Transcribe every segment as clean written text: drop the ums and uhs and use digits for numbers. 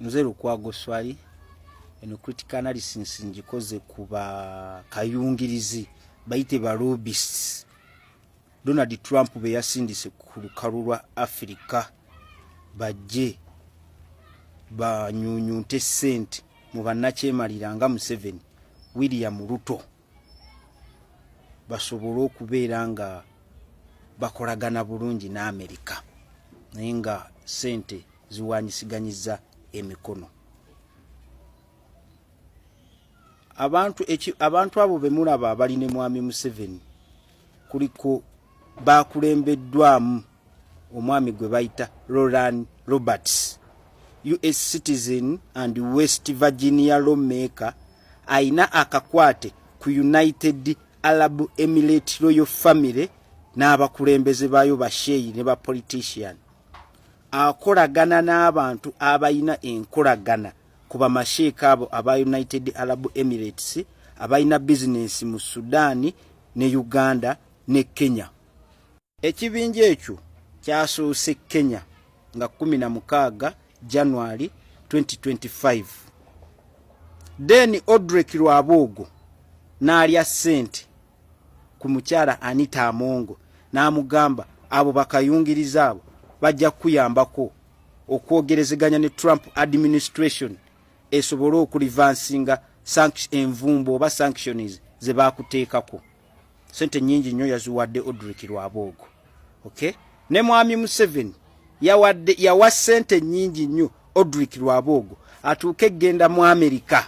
Nze Lukwago Swali, eno critical analysis ngikoze ku bakayungirizi bayite ba lobbyists Donald Trump be yasindise ku lukalu lwa Afirika bajje banyunyunte ssente mu bannakyemalira nga Museveni, William Ruto basobole okubeera nga bakolagana bulungi ne Amerika naye nga ssente ziwanyisiganyiza emikono. Abantu eki, abantu abo be mulaba abali ne Mwami Museveni kuliko bakulembeddwamu omwami gwe bayita Roland Roberts, US citizen and West Virginia lawmaker, ayina akakwate ku United Arab Emirate Royal Family n'abakulembeze baayo basheeyi ne ba politician. Akolagana n'abantu abalina enkolagana ku bamasheeka abo aba United Arab Emirates abalina bizinensi mu Sudan ne Uganda ne Kenya. Ekibinja ekyo kyasoose Kenya nga 16 January 2025. Then Odrek Rwabwogo n'alya ssente ku mukyala Anita Amongo n'amugamba abo bakayungiriza abo bajja kukuyambako okwogerezeganya ne Trump administration esobole okulivansinga envumbo oba sanctions ze bakuteekako. Sente nyingi nnyo yaziwadde Odrek Rwabwogo. Okay? Ne Mwami Museveni yawadde yawa sente nyingi nnyo Odrek Rwabwogo atuuke egenda mu Amerika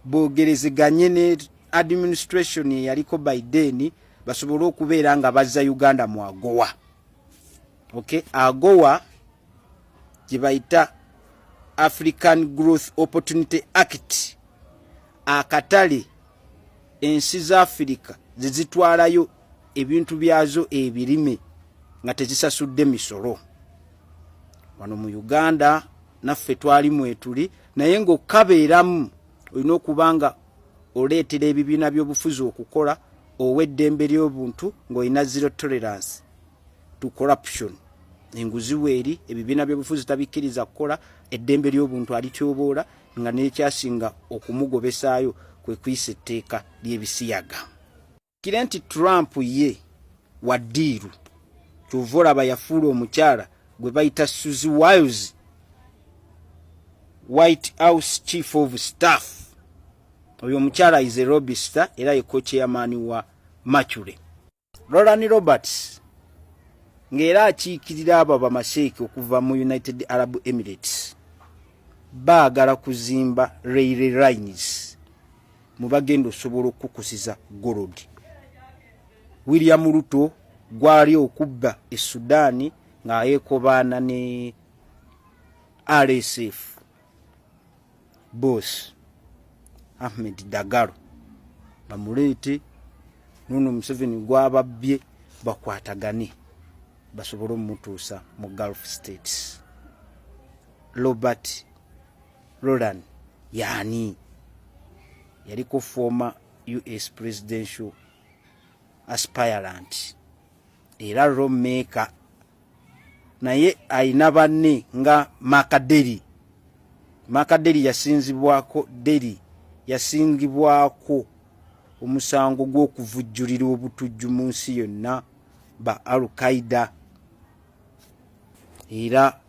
boogerezeganye ne administration eyaliko Biden basobole okubeera nga bazza Uganda mu AGOA. Okay, AGOA gye bayita African Growth Opportunity Act, akatale ensi za Afirika ze zitwalayo ebintu byazo ebirime nga tezisasudde misolo. Wano mu Uganda naffe twali mwetuli, naye ng'okabeeramu olina okuba nga oleetera ebibiina by'obufuzi okukola ow'eddembe ly'obuntu ng'olina zero tolerance to corruption. Enguzi weeri, ebibiina by'obufuzi tabikkiriza kukola, eddembe ly'obuntu alityoboola, nga n'ekyasinga okumugobesaayo kwe kuyisa etteeka ly'ebisiyaga. Kire nti Trump ye wa ddiiru, kyova olaba yafuula omukyala gwe bayita Susie Wiles White House Chief of Staff. Oyo omukyala is a lobbyist era ye co-chairman wa Mercury. Roland Roberts ng'era akiikirira abo bamaseeki okuva mu United Arab Emirates baagala kuzimba railway lines mu bagenda osobola okukukusiza gold. William Ruto gwali okubba e Sudan ng'ayeekobaana ne RSF boss Ahmed Dagalo bamuleete nono Museveni gwababbye bakwatagane basobole omutuusa mu Gulf States. Robert Roland yaani yaliko former US presidential aspirant era lawmaker, naye ayina banne nga Makaderi. Makaderi yasinzibwako Deri yasingibwako omusango gw'okuvujjulira obutujju mu nsi yonna ba Al-Qaeda. Era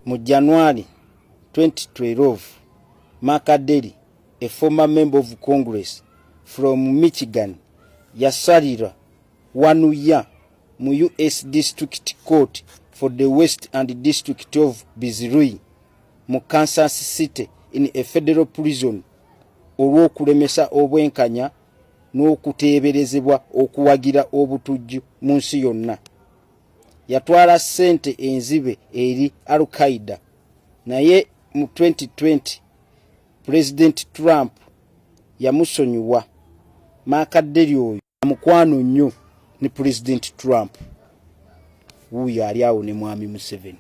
mu January 2012 Makaderi, a former member of Congress from Michigan, yasalirwa 1 year mu US District Court for the West and District of Missouri mu Kansas City in a federal prison olw'okulemesa obwenkanya n'okuteeberezebwa okuwagira obutujju mu nsi yonna. Yatwala ssente enzibe eri Al-Qaeda, naye mu 2020 President Trump yamusonyiwa. Makaderi oyo mukwano nnyo ne President Trump, wuuyo ali awo ne Mwami Museveni.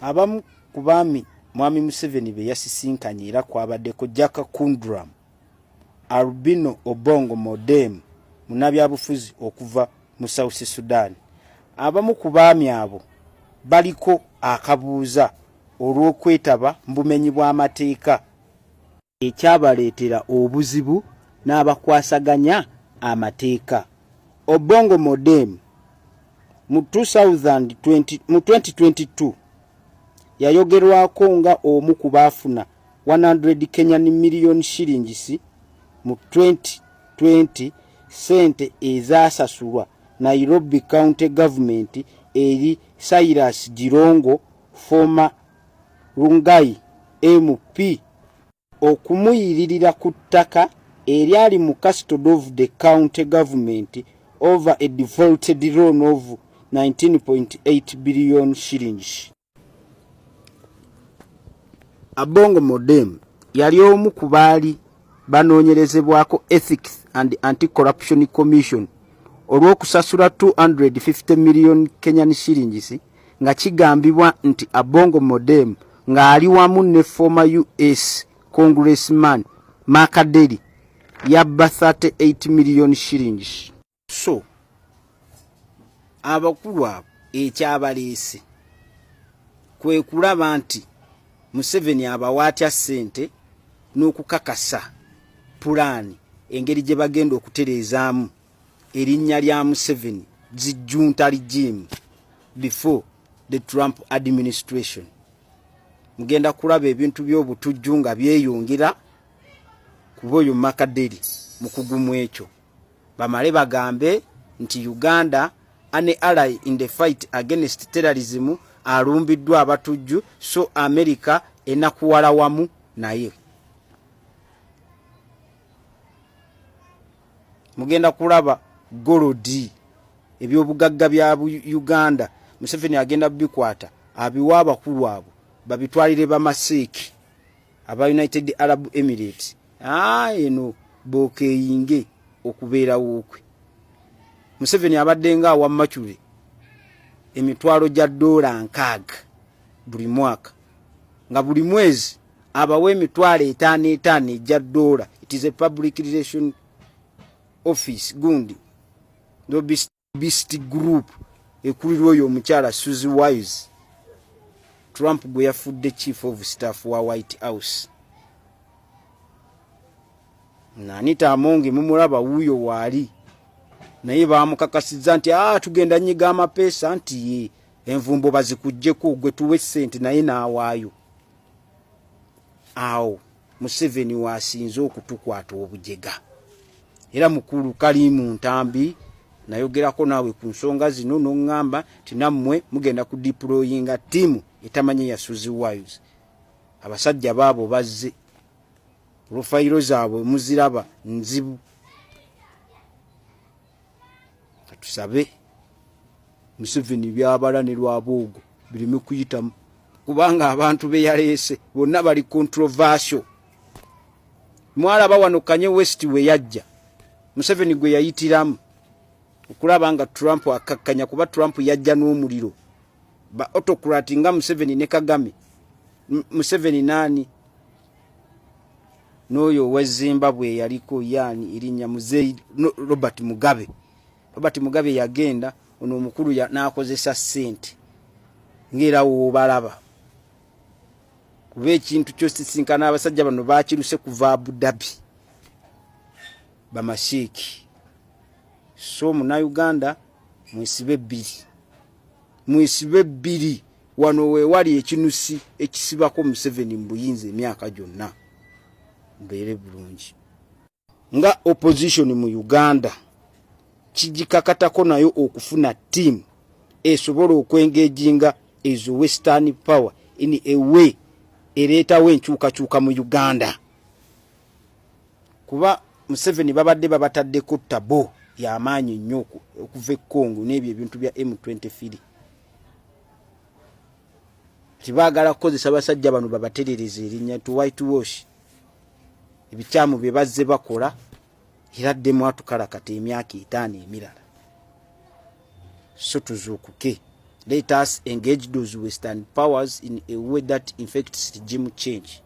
Abamu ku baami Mwami Museveni be yasisinkanye era kwabaddeko Jack Kundram, Albino Obongo Modem, munnabyabufuzi okuva mu South Sudan. Abamu ku baami abo baliko akabuuza olw'okwetaba mu bumenyi bw'amateeka ekyabaleetera obuzibu n'abakwasaganya amateeka. Obongo Modem mu 2022 yayogerwako nga omu ku baafuna 100 Kenyan million shillings mu 2020 ssente ezaasasulwa Nairobi County Government eri Cyrus Jirongo former Rungai MP okumuyiririra ku ttaka eryali mu custody of the county government over a defaulted loan of 19.8 billion shillings. Abongo Modem yali omu ku baali banoonyerezebwako Ethics and Anti-Corruption Commission olw'okusasula 250 million Kenyan shillings nga kigambibwa nti Abongo Modem ng'ali wamu ne former US Congressman Mark Deli yabba 38 million shillings. So abakulu abo ekyabaleese kwe kulaba nti Museveni abawa atya ssente n'okukakasa pulaani engeri gye bagenda okutereezaamu erinnya lya Museveni zi junta regime before the Trump administration. Mugenda kulaba ebintu by'obutujju nga byeyongera kuba oyo Makaderi mukugu mu ekyo. Bamale bagambe nti Uganda, an ally in the fight against terrorism, alumbiddwa abatujju, so America enakuwala wamu naye. Mugenda kulaba golodi, ebyobugagga bya Uganda, Museveni agenda bikwata abiwa abakulu abo babitwalire bamaseeki aba United Arab Emirates. Eno bokeyinge okubeerawo kwe. Museveni abadde nga awa Macule emitwalo gya $60 buli mwaka, nga buli mwezi abawa emitwalo etaano etaano egya ddoola. It is a public relation office gundi lobbyist group ekulirwa oyo omukyala Suzy Wise, Trump gwe yafudde chief of staff wa White House. Anita Amonge mumulaba wuuyo waali, naye bamukakasizza nti tugenda nyiga amapeesa nti ye envumbo bazikuggyeko gwe tuwe ssente, naye n'awaayo. Awo Museveni wasinze okutukwata obujega. Era mukulu Kalimu Ntambi, nayogerako naawe ku nsonga zino n'oŋŋamba nti nammwe mugenda ku deployinga ttiimu etamanye ya Suzy Wiles. Abasajja baabo bazze, profile zaabwe muziraba nzibu. Katusabe Museveni byabala ne Lwaboogo bireme kuyitamu, kubanga abantu be yaleese bonna bali controversial. Mwalaba wano Kanye West we yajja, Museveni gwe yayitiramu okulaba nga Trump akakkanya, kuba Trump yajja n'omuliro. Ba autocrat nga Museveni ne Kagame, Museveni nani n'oyo owa Zimbabwe yaliko yaani erinnya Muzeeyi no, Robert Mugabe. Robert Mugabe yagenda ono omukulu n'akozesa ssente ng'era woobalaba, kuba ekintu kyosisinkana abasajja bano bakiruse kuva Abu Dhabi bamasheeki. So Munnayuganda, mwesibe bbiri, mwesibe bbiri. Wano weewali ekinusi ekisibako Museveni mu buyinza emyaka gyonna. Mbeere bulungi nga opposition mu Uganda kigikakatako nayo okufuna team esobola okwengaginga ezo western power in a way ereetawo enkyukakyuka mu Uganda, kuba Museveni babadde babataddeko tabo yamaanyi nnyo okuva e Congo n'ebyo ebintu bya M23. Tibaagala kukozesa basajja bano babaterereza erinnya to white wash ebikyamu bye bazze bakola, era ddemu atukalakata emyaka 5 emirala. So tuzuukuke. Let us engage those western powers in a way that infects regime change.